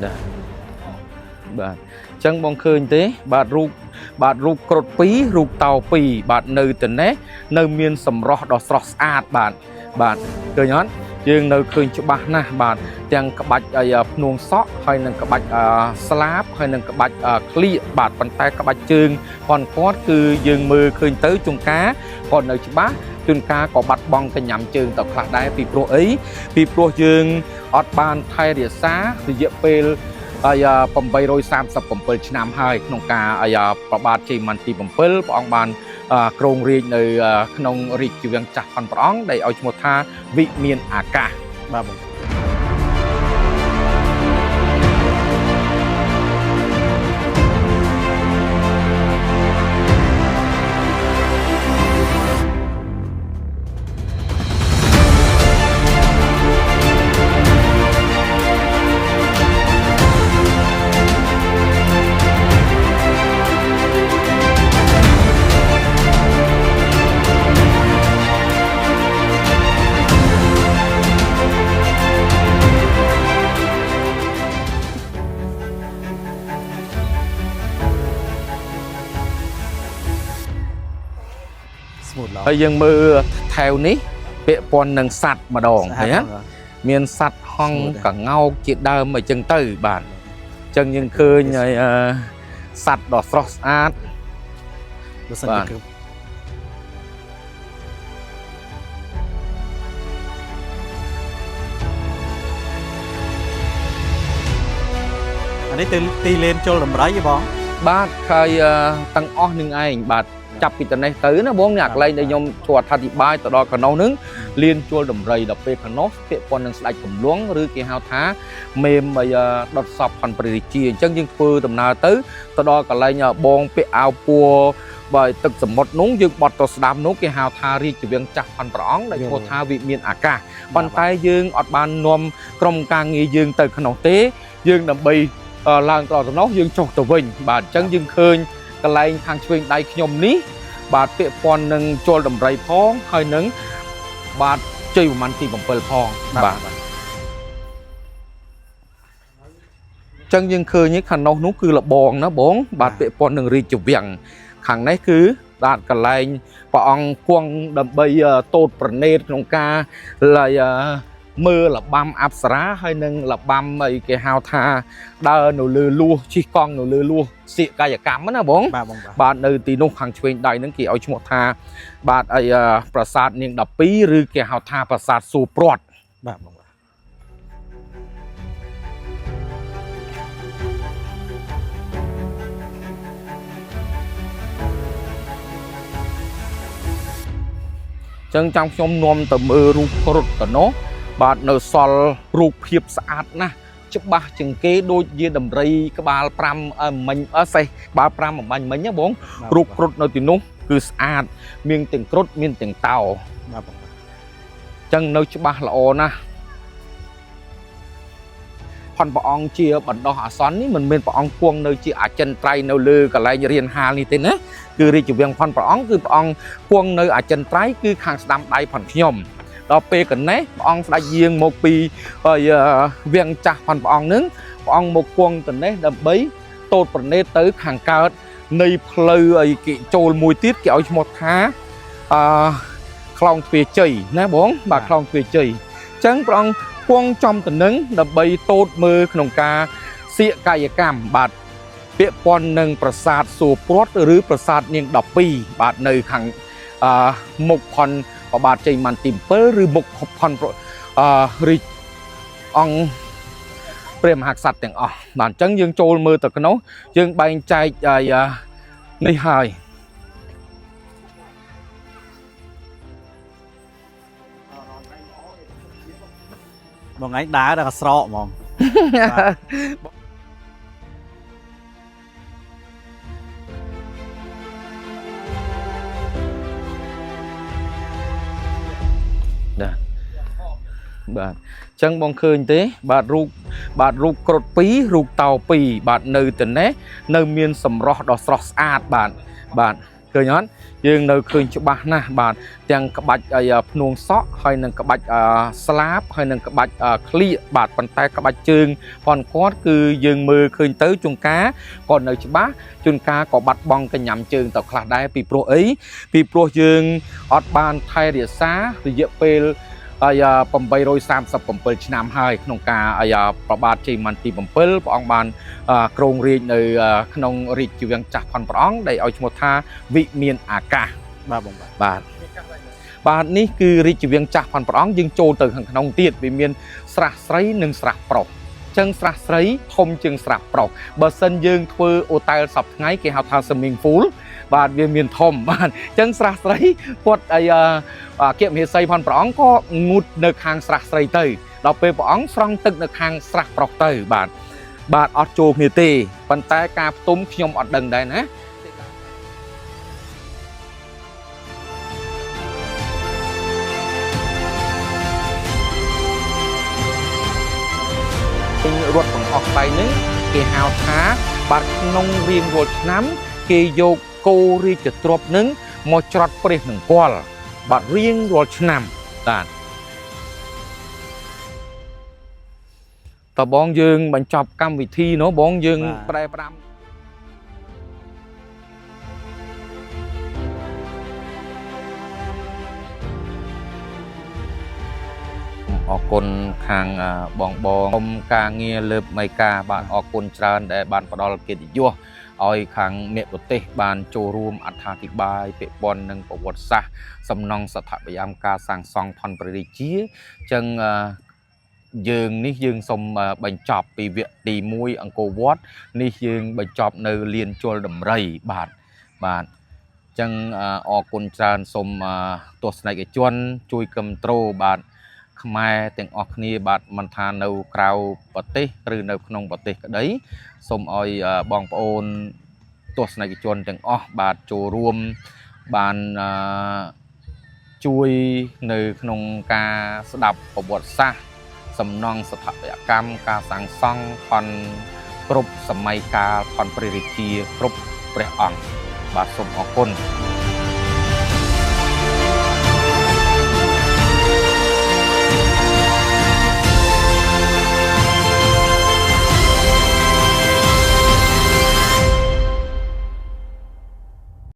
ណាបាទអញ្ចឹងបងឃើញទេ បាទរូបបាទរូបគ្រុឌ2រូបតោ2បាទនៅទៅនេះនៅមានសម្រស់ដ៏ស្រស់ស្អាតបាទបាទឃើញអត់យើងនៅឃើញច្បាស់ណាស់បាទទាំងក្បាច់អីភ្នួងសក់ហើយនិងក្បាច់ស្លាបហើយនិងក្បាច់ក្លៀកបាទប៉ុន្តែក្បាច់ជើងផងគាត់គឺយើងមើលឃើញទៅជួនកាលគាត់នៅច្បាស់ជួនកាលក៏បាត់បង់កញ្ញាំជើងទៅខ្លះដែរពីព្រោះអីពីព្រោះយើងអត់បានថែរក្សារយៈពេលហើយ837ឆ្នាំហើយក្នុងការអាប្របាទជ័យមន្ទី7ព្រះអង្គបានគ្រងរាជនៅក្នុងរាជវាំងចាស់ផនព្រះអង្គដែលឲ្យឈ្មោះថាវិមានអាកាស បាទបងស្មូតល្អ ហើយយើងមើលថែវនេះពាក់ព័ន្ធនឹងសត្វម្ដងឃើញទេមានសត្វហង្សកងោកជាដើមអីចឹងទៅបាទអញ្ចឹងយើងឃើញហើយសត្វដ៏ស្រស់ស្អាត បើសិនជាគឺអានេះទៅទីលេនជលដំរីហ៎បង បាទហើយទាំងអស់នឹងឯងបាទចាប់ពីតនេះទៅណាបងនេះអាកន្លែងដែលខ្ញុំជួអត្ថាធិប្បាយទៅដល់កណោះនឹងលៀនជួលដំរីដល់ពេលកណោះពាក់ព័ន្ធនឹងស្ដេចកំលងឬគេហៅថាមេមអីដុតសពផនព្រះរាជាអញ្ចឹងយើងធ្វើដំណើរទៅទៅដល់កន្លែងបងពាក់អាវពួរបើទឹកសមុទ្រនោះយើងបត់ទៅស្ដាំនោះគេហៅថារាជវាំងចាស់ផនព្រះអង្គដែលឈ្មោះថាវិមានអាកាសប៉ុន្តែយើងអត់បាននាំក្រុមការងារយើងទៅក្នុងទេយើងដើម្បីឡើងទៅដល់តំណោះយើងចុះទៅវិញបាទអញ្ចឹងយើងឃើញកន្លែងខាងឆ្វេងដៃខ្ញុំនេះបាទពាក់ព័ន្ធនឹងជលដំរីផងហើយនឹងបាទជ័យវរ្ម័នទី7ផងបាទអញ្ចឹងយើងឃើញខាងនោះនោះគឺលបងណាបង បាទពាក់ព័ន្ធនឹងរាជវាំងខាងនេះគឺបាទកន្លែងព្រះអង្គគង់ដើម្បីតូតប្រណេតក្នុងការឡៃមើលលបាំអប្សរាហើយនឹងលបាំអីគេហៅថាដើរនៅលើលួសជិះកង់នៅលើលួសសៀកកាយកម្មណាបង បាទបងបាទ បាទនៅទីនោះខាងឆ្វេងដៃហ្នឹងគេឲ្យឈ្មោះថាបាទអីប្រាសាទនាង12ឬគេហៅថាប្រាសាទសួរព្រាត់ បាទបងបាទ អញ្ចឹងចាំខ្ញុំនាំទៅមើលរូបគ្រុឌកណោះបាទនៅសល់រូបភាពស្អាតណាស់ច្បាស់ជាងគេដូចជាដំរីក្បាល5មិញអឺសេះក្បាល5អំបញ្ញមិញណាបងរូបគ្រុឌនៅទីនោះគឺស្អាតមានទាំងគ្រុឌមានទាំងតោ បាទបងបាទ អញ្ចឹងនៅច្បាស់ល្អណាស់ផនព្រះអង្គជាបណ្ដោះអាសន្ននេះមិនមែនព្រះអង្គគង់នៅជាអចិន្ត្រៃយ៍នៅលើកន្លែងរៀនហាលនេះទេណាគឺរាជវាំងផនព្រះអង្គគឺព្រះអង្គគង់នៅអចិន្ត្រៃយ៍គឺខាងស្ដាំដៃផនខ្ញុំដល់ពេលកណេះព្រះអង្គស្ដេចយាងមកពីហើយវាំងចាស់ផនព្រះអង្គនឹងព្រះអង្គមកគង់តនេះដើម្បីតូតប្រណេតទៅខាងកើតនៃផ្លូវអីគេចូលមួយទៀតគេឲ្យឈ្មោះថាអឺ ខ្លោងទ្វារជ័យណាបងបាទខ្លោងទ្វារជ័យអញ្ចឹងព្រះអង្គគង់ចំតំណឹងដើម្បីតូតមើលក្នុងការសៀកកាយកម្មបាទពាក់ព័ន្ធនឹងប្រាសាទសួរព្រាត់ឬប្រាសាទនាង12បាទនៅខាងអឺមុខផនព្រះបាទជ័យមន្ទី7ឬមុខផនអឺរាជអង្គព្រះមហាក្សត្រទាំងអស់បាទអញ្ចឹងយើងចូលមើលទៅក្នុងយើងបែងចែកឲ្យនេះហើយ បងឯងដើរដល់ក៏ស្រកហ្មង បាទ ណាបាទអញ្ចឹងបងឃើញទេ បាទរូបបាទរូបគ្រុឌ2រូបតោ2បាទនៅទៅនេះនៅមានសម្រស់ដ៏ស្រស់ស្អាតបាទបាទ ឃើញអត់យើងនៅឃើញច្បាស់ណាស់បាទទាំងក្បាច់ភ្នួងសក់ហើយនិងក្បាច់ស្លាបហើយនិងក្បាច់ក្លៀកបាទប៉ុន្តែក្បាច់ជើងផងគាត់គឺយើងមើលឃើញទៅជួនកាលក៏នៅច្បាស់ជួនកាលក៏បាត់បង់កញ្ញាំជើងទៅខ្លះដែរពីព្រោះអីពីព្រោះយើងអត់បានថែរក្សារយៈពេលហើយ837ឆ្នាំហើយក្នុងការប្របាទជ័យមន្ទី7ព្រះអង្គបានគ្រងរាជនៅក្នុងរាជវាំងចាស់ផនព្រះអង្គដែលឲ្យឈ្មោះថាវិមានអាកាស បាទបងបាទ បាទបាទនេះគឺរាជវាំងចាស់ផនព្រះអង្គយើងចូលទៅខាងក្នុងទៀតវាមានស្រះស្រីនិងស្រះប្រុសចឹងស្រះស្រីធំជាងស្រះប្រុសបើសិនយើងធ្វើអូតែលសប្ថ្ងៃគេហៅថា swimming pool បាទវាមានធំបាទចឹងស្រះស្រីគាត់អីអគ្គមហេសីផនព្រះអង្គក៏ងូតនៅខាងស្រះស្រីទៅដល់ពេលព្រះអង្គស្រង់ទឹកនៅខាងស្រះប្រុសទៅបាទបាទអត់ចូលគ្នាទេប៉ុន្តែការផ្ទុំខ្ញុំអត់ដឹងដែរណារត់បង្អស់បែនេះគេហៅថាបាទក្នុងរៀងរាល់ឆ្នាំគេយកគោរាជទ្រព្យនឹងមកច្រត់ព្រះនង្គ័លបាទរៀងរាល់ឆ្នាំបាទតបងយើងបញ្ចប់កម្មវិធីនោះបងយើងប្រែផ្ដាំអរគុណខាងបងបងក្រុមការងារលើបមេកាបាទអរគុណច្រើនដែលបានផ្ដល់កិត្តិយសឲ្យខាងមេប្រទេសបានចូលរួមអត្ថាធិប្បាយពាក់ព័ន្ធនឹងប្រវត្តិសាស្ត្រសំណង់ស្ថាបត្យកម្មការសាងសង់ផនព្រះរាជាចឹងយើងនេះយើងសូមបញ្ចប់ពីវគ្គទី1អង្គរវត្តនេះយើងបញ្ចប់នៅលៀនជលដំរីបាទបាទចឹងអរគុណច្រើនសូមទស្សនិកជនជួយគ្រប់គ្រងបាទខ្មែរទាំងអស់គ្នាបាទមិនថានៅក្រៅប្រទេសឬនៅក្នុងប្រទេសក្តីសូមឲ្យបងប្អូនទស្សនិកជនទាំងអស់បាទចូលរួមបានជួយនៅក្នុងការស្ដាប់ប្រវត្តិសាស្ត្រសំណង់ស្ថាបត្យកម្មការសាងសង់ផនគ្រប់សម័យកាលផនព្រះរាជាគ្រប់ព្រះអង្គបាទសូមអរគុណ។